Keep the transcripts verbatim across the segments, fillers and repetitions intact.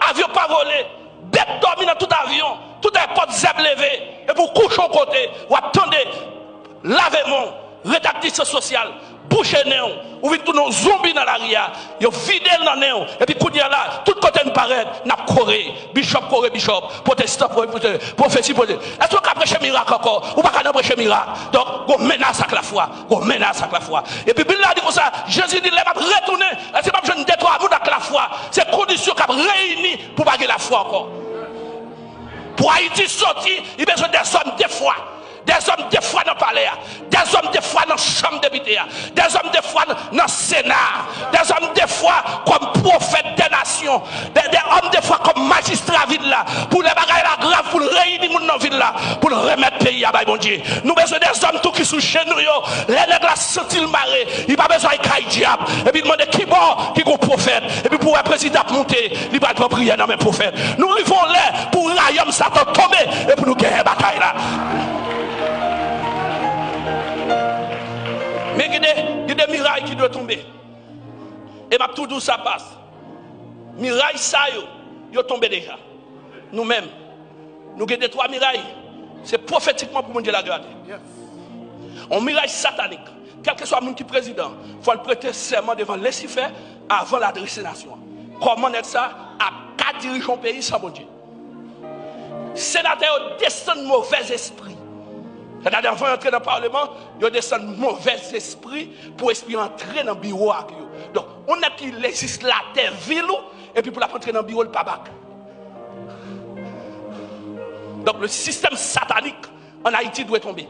Avyon pa vole, bèt dòmi nan tout avyon, tout èpòt zèb leve, epi w kouche yon kote, w ap tande, lave men w, ret ak distans sosyal, bouche nen w, ou vin tounen yon zonbi nan lari a, yo vide l nan nen w, epi kounye a la, tout kote n parèt, n ap kore, bishòp kore bishòp, pwotestan kore pwotestan, pwofesi pwofesi. Èske w ka preche mirak ankò? Ou pa ka nan preche mirak. Donk, gon menas ak lafwa, gon menas ak lafwa. Epi Bib la di konsa, Jezi di, lè m ap retounen, èske m ap jwenn de twa moun ak lafwa? Se kondisyon k ap reyini pou pa gen lafwa ankò. Pou Ayiti soti, li bezwen dèzòm de fwa. Dèzòm de fwa nan palè a. Dèzòm de fwa nan chanm depite a. Dèzòm de fwa nan, nan Sena a. Dèzòm de fwa kòm pwofèt dè nasyon. Dè, dèzòm de fwa kòm majistra vil la. Pou lè bagay la grav, pou l reyini moun nan vil la. Pou l remèt peyi a bay Bondye. Nou bezwen dèzòm tou ki sou jenou yo. Lè nèg la santi l mare, li pa bezwen al kay dyab. Epi l mande kibò ki gon pwofèt. Epi pou wè prezidan ap monte, li pral pran priyè nan men pwofèt. Nou rive yon lè pou rayòm Satan tonbe e pou nou genyen batay la. Men gen de, gen de miray ki dwe tonbe. E m ap tou di w sa, pas. Miray sa yo, yo tonbe deja. Nou menm, nou gen de twa miray. Se pwofetikman pou Bondye lage atè. Yon miray satanik. Kèlkeswa moun ki prezidan, fò l prete sèman devan Lisifè avan l adrese nasyon an. Kòman nèg sa ap ka dirije yon peyi san Bondye? Senatè yo desann movèzespri. Sètadi, anvan yo antre nan paleman, yo desann movèzespri pou espri antre nan biwo ak yo. Donk, yon nèg ki lejislatè vil ou, epi pou l ap antre nan biwo, l pa bak. Donk, le système satanique en Haïti doit tomber.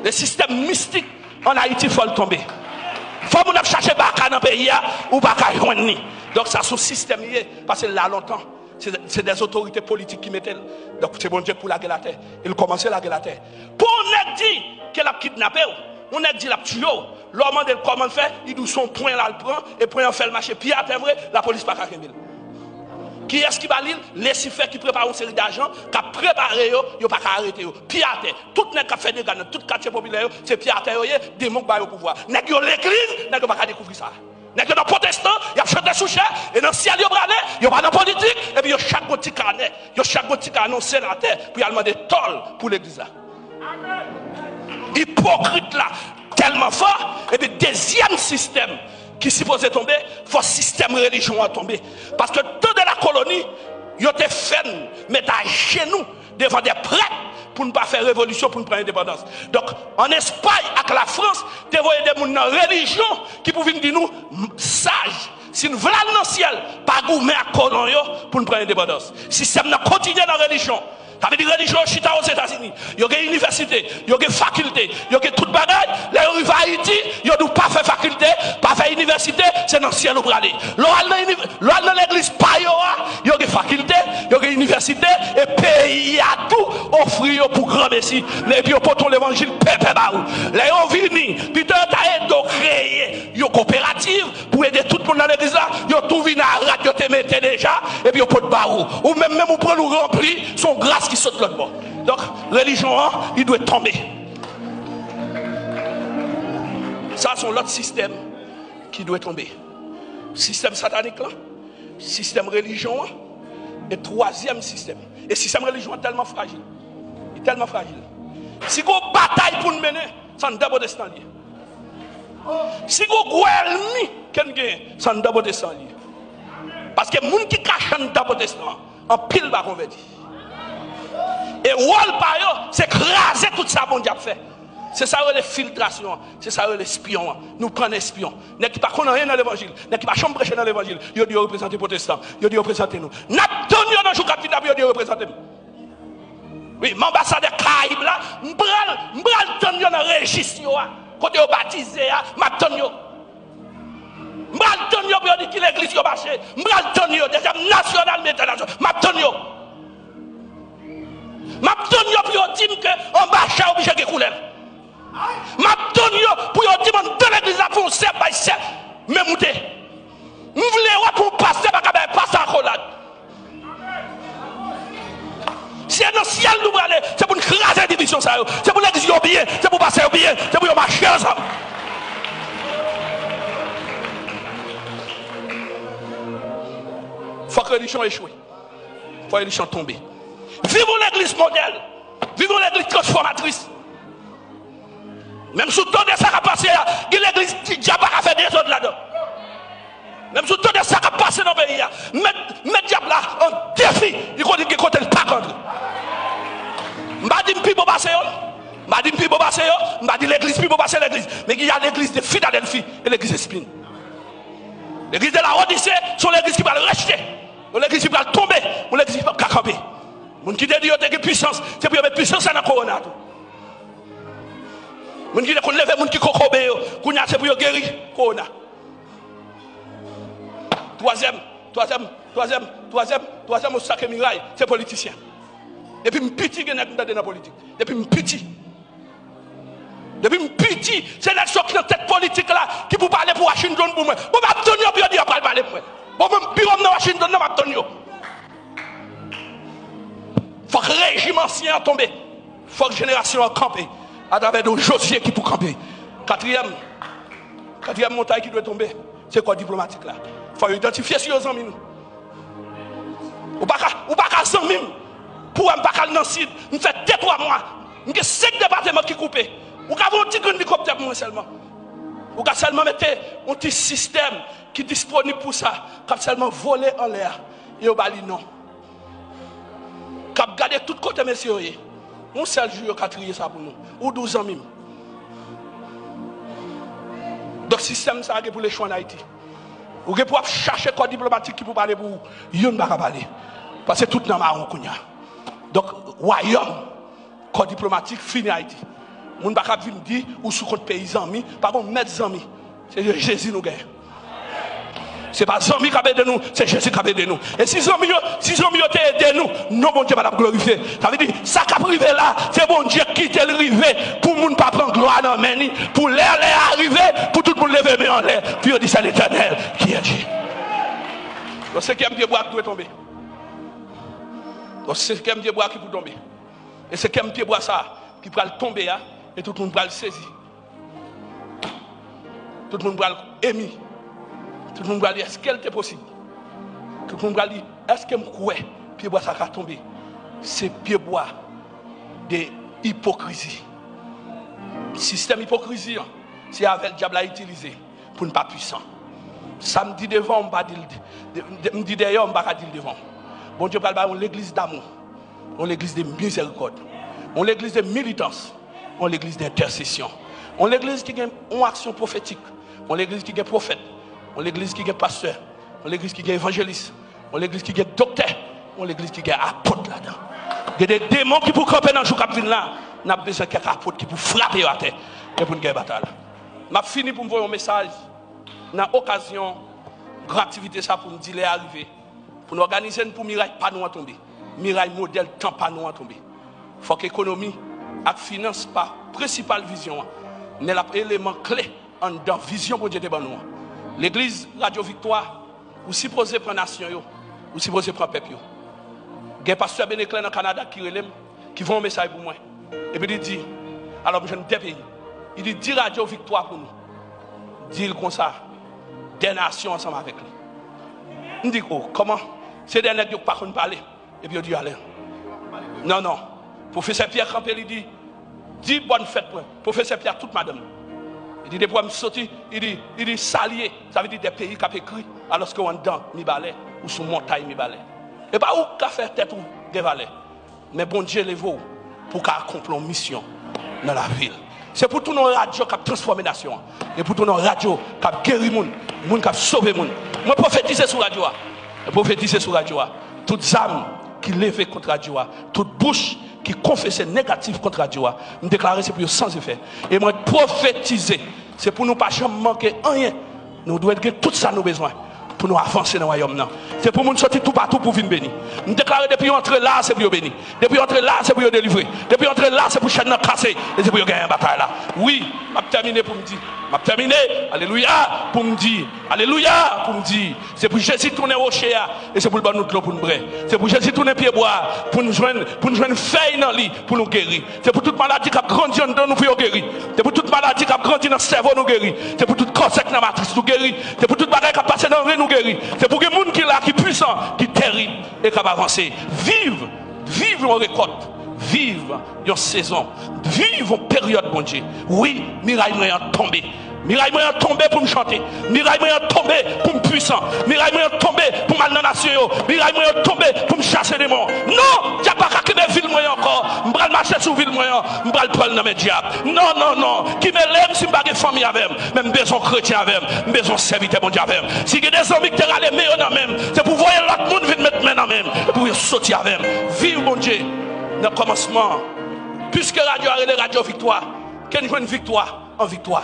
Le système mystique en Haïti, fò l tonbe. Fò moun ap chache baka nan peyi a, ou pa ka jwenn li. Donk, sa se yon sistèm li ye, paske l la lontan. Se, se dè otorite politik ki mete l. Donk, se Bondye k pou lage l atè. E l kòmanse lage l atè. Pou yon nèg di ke l ap kidnape w, yon nèg di l ap tiye w, lè w mande l kòman l fè, li di w se yon pwen l al pran, e pwen an fè l mache pye atè vre, lapolis pa ka kenbe l. Kiyès ki ba li l? Lisifè ki prepare yon seri dajan, k ap prepare yo, yo pa ka arete yo. Pye atè. Tout nèg k ap fè dega nan tout katye popilè yo, se pye atè yo ye, demon k ba yo pouvwa. Nèg yo legliz, nèg yo pa ka dekouvri sa. Nèg yo nan pwotestan, y ap chante sou chè, e nan syèl yo prale, yo pa nan politik, epi yo chak gon ti kanè, yo chak gon ti kanè yon senatè pou y al mande tòl pou legliz la. Ipokrit la tèlman fò, epi dezyèm sistèm ki sipoze tonbe, fò sistèm relijyon an tonbe. Paske tan de la koloni, yo te fè n met ajenou devan de prèt pou n pa fè revolisyon, pou n pran endepandans. Donk, ann Espay ak Lafrans te voye de moun nan relijyon ki pou vin di nou, m-, saj, si n vle al nan syèl, pa goumen ak kolon yo pou n pran endepandans. Sistèm nan kontinye nan relijyon. Sa vle di relijyon yo chita Ozetazini. Yo gen inivèsite, yo gen fakilte, yo gen tout bagay. Lè yo rive Ayiti, yo di w pa fè fakilte, pa fè inivèsite, se nan syèl ou prale. Lè w al nan iniv-, lè w al nan legliz pa yo a, yo gen fakilte, yo gen inivèsite, e peyi a tou ofri yo pou granmesi. Epi yo pote yon levanjil pèpè ba ou. Lè yo vini, pito yo ta ede w kreye yon koperativ, pou ede tout moun nan legliz la, yo tou vin a rad yo te mete deja, epi yo pot ba ou. Ou menm, menm ou pran ou ranpli, se yon gras ki sot lòt bò. Donk, relijyon an, li dwe tonbe. Sa se yon lòt sistèm ki dwe tonbe. Sistèm satanik lan, sistèm relijyon an, e twazyèm sistèm. E sistèm relijyon an tèlman frajil. Li tèlman frajil. Si gon batay pou n mennen, se anndan pwotestan li ye. Si gon gwo ènmi ke n genyen, se anndan pwotestan li ye. Paske moun ki kache anndan pwotestan an, anpil pa konvèti. E wòl pa yo, se kraze tout sa Bondye ap fè. Se sa yo rele filtrasyon an, se sa yo rele espyon an. Nou pran espyon. Nèg ki pa konn anyen nan levanjil, nèg ki pa janm preche nan levanjil, yo di yo reprezante pwotestan, yo di yo reprezante nou. N ap tann yo nan jou k ap vini la pou yo di yo reprezante m. Wi, m anbasadè Karayib la, m pral, m pral tann yo nan rejis yo a, kote yo batize a, m ap tann yo. M pral tann yo pou yo di ki legliz yo mache, m pral tann yo, dezyèm nasyonal, men entènasyonal, m ap tann yo. M ap tann yo pou yo di m ke anba chè oblije gen koulèv. M ap tann yo pou yo di m anndan legliz la pou yon sè bay sè men moute. M vle wè pou yon pastè pa ka bay pastè akolad. Se nan syèl nou prale, se pou n kraze divizyon sa yo. Se pou legliz yo byen, se pou pastè yo byen, se pou yo mache ansanm. Fòk relijyon echwe. Fòk relijyon tonbe. Viv yon legliz modèl. Viv yon legliz transfòmatris. Menm si w tande sa k ap pase a, gen legliz ti dyab pa ka fè dezòd ladan. Menm si w tande sa k ap pase nan peyi a, met, met dyab la an defi, li konnen gen kote l pa ka antre. M pa di m pi bon pase yo, m pa di m pi bon pase yo, m pa di legliz pi bon pase legliz. Men gen legliz de Filadèlfi e legliz Espin. Legliz de Laodise se yon legliz ki pral rejte, yon legliz ki pral tonbe, yon legliz ki p ap ka kanpe. Moun ki te di yo te gen pisans, se pou yo met pisans la nan kowona tou. Moun ki te konn leve moun ki kokobe yo, kounye a se pou yo geri kowona. Twazyèm, twazyèm, twazyèm, twazyèm, twazyèm obstak e miray, se politisyen. Depi m piti, gen nèg m tande nan politik. Depi m piti. Depi m piti, se nèg sa yo ki nan tèt politik la ki pou pale pou Washington pou mwen. Bon, m ap tann yo pou yo di yo pral pale pou mwen. Bon, mwen, biwo m nan Washington nan, m ap tann yo. Fòk rejim ansyen an tonbe. Fòk jenerasyon an kanpe atravè de Jozye ki pou kanpe. Katriyèm, katriyèm montay ki dwe tonbe, se kò diplomatik la. Fò yo idantifye si yo zanmi nou. Ou pa ka, ou pa ka zanmi m pou wè m pa ka al nan Sid. M fè de twa mwa. M gen senk depatman ki koupe. Ou ka voye yon ti grenn elikoptè pou mwen sèlman. Ou ka sèlman mete yon ti sistèm ki disponib pou sa, k ap sèlman vole anlè a. E yo ba li non. K ap gade tout kote mesye yo ye. Yon sèl jou yo ka triye sa pou nou. Ou di w zanmi m. Donk sistèm sa a gen pou l echwe ann Ayiti. Ou gen pou ap chache kò diplomatik ki pou pale pou ou. Youn pa ka pale. Paske tout nan mawon kounye a. Donk, wayòm, kò diplomatik fini Ayiti. Moun pa ka vin di ou sou kont peyi zanmi, pa gon mèt zanmi. Se Jezi nou genyen. Se pa zanmi k ap ede nou, se Jezi k ap ede nou. E si zanmi yo, si zanmi yo te ede nou, non Bondye pa t ap glorifye. Sa vle di, sa k ap rive la, se Bondye ki kite l rive pou moun pa pran glwa nan men li, pou lè, lè a rive, pou tout moun leve men anlè, pou yo di, c'est l'Éternel qui a dit. Donk, senkyèm pyebwa ki dwe tonbe. Donk, senkyèm pyebwa ki pou tonbe. E senkyèm pyebwa sa a ki pral tonbe a, e tout moun pral sezi. Tout moun pral emi. Tout moun pral di, èske l te posib? Tout moun pral di, èske m kwè pyebwa sa ka tonbe? Se pyebwa de ipokrizi. Sistèm ipokrizi an, se avè l dyab la itilize pou n pa pwisan. Sa m di devan w, m pa di l, de- de- m di dèyè w, m pa ka di l devan w. Bondye pral bay yon legliz damou, yon legliz de mizèrikòd, yon legliz de militans, yon legliz de entèsesyon, yon legliz ki gen yon aksyon pwofetik, yon legliz ki gen pwofèt, yon legliz ki gen pastè, yon legliz ki gen evanjelis, yon legliz ki gen doktè, yon legliz ki gen apot ladan. Gen de demon ki pou kanpe nan jou k ap vin la. N ap bezwen kèk apot ki pou frape yo atè. E pou n gen batay la. M ap fini pou m voye yon mesaj nan okazyon gran aktivite sa pou m di lè a rive. Pou n òganize n pou miray pa nou an tonbe. Miray modèl tan pa nou an tonbe. Fòk ekonomi ak finans pa prensipal vizyon an, men l ap eleman kle anndan vizyon Bondye te ban nou an. Legliz Radyo Viktwa, ou sipoze pran nasyon yo, ou sipoze pran pèp yo. Gen pastè Beneklè nan Kanada ki rele m, ki voye yon mesaj pou mwen. Epi li di, alò m jwenn de peyi. Li di, di Radyo Viktwa pou nou. Di l konsa, de nasyon ansanm avèk li. M di, o, kòman? Se de nèg yo k pa konn pale. Epi yo di, ale. Non, non. Pwofesè Pyè kanpe, li di, di bòn fèt mwen. Pwofesè Pyè a tout madanm. Li di, depi w wè m soti, li di, li di, salye. Sa vle di de peyi k ap ekri, alòske w anndan Mibalè, ou sou montay Mibalè. E pa ou k ka fè tèt ou gen valè. Men Bondye leve w pou w ka akonpli yon misyon nan lavi l. Se pou tounen yon radyo k ap transfòme nasyon an. E pou tounen yon radyo k ap geri moun, moun k ap sove moun. Mwen pwofetize sou radyo a. Mwen pwofetize sou radyo a. Tout zam ki leve kont radyo a, tout bouch ki konfese negatif kont radyo a, m deklare se pou yo san efè. E mwen pwofetize, se pou nou pa janm manke anyen. Nou dwe gen tout sa nou bezwen pou nou avanse nan wayòm nan. Se pou moun soti toupatou pou vin beni. M deklare depi yo antre la, se pou yo beni. Depi yo antre la, se pou yo delivre. Depi yo antre la, se pou chèn nan kase. E se pou yo genyen batay la. Wi, m ap tèmine pou m di, m ap tèmine, alelouya, pou m di, alelouya, pou m di, se pou Jezi tounen woche a, e se pou l ban nou dlo pou n bwè. Se pou Jezi tounen pyebwa a, pou n jwenn, pou n jwenn fèy nan li, pou nou geri. Se pou tout maladi k ap grandi anndan nou pou yo geri. Se pou tout maladi k ap grandi nan sèvo nou geri. Se pou tout kansè k nan matris nou geri. Se pou tout bagay k ap pase nan ren nou geri. Se pou gen moun ki la, ki pwisan, ki terib, e k ap avanse. Viv, viv yon rekòt. Viv yon sezon. Viv yon peryòd, Bondye. Wi, miray mwen an tonbe. Miray mwen an tonbe pou m chante. Miray mwen an tonbe pou m pwisan. Miray mwen an tonbe pou m al nan nasyon yo. Miray mwen an tonbe pou m chase demon. Non, dyab pa ka kenbe vil mwen ankò. M pral mache sou vil mwen an. M pral pran l nan men dyab. Non, non, non. Ki mele m si m pa gen fanmi avè m. Men m bezwen kretyen avè m. M bezwen sèvitè Bondye avè m. Si gen de zanmi ki te rale men yo nan men m, se pou voye lòt moun vin met men nan men m. Pou yo soti avè m. Viv Bondye nan kòmansman an. Piske radyo a rele radyo viktwa, ke n jwenn viktwa an viktwa.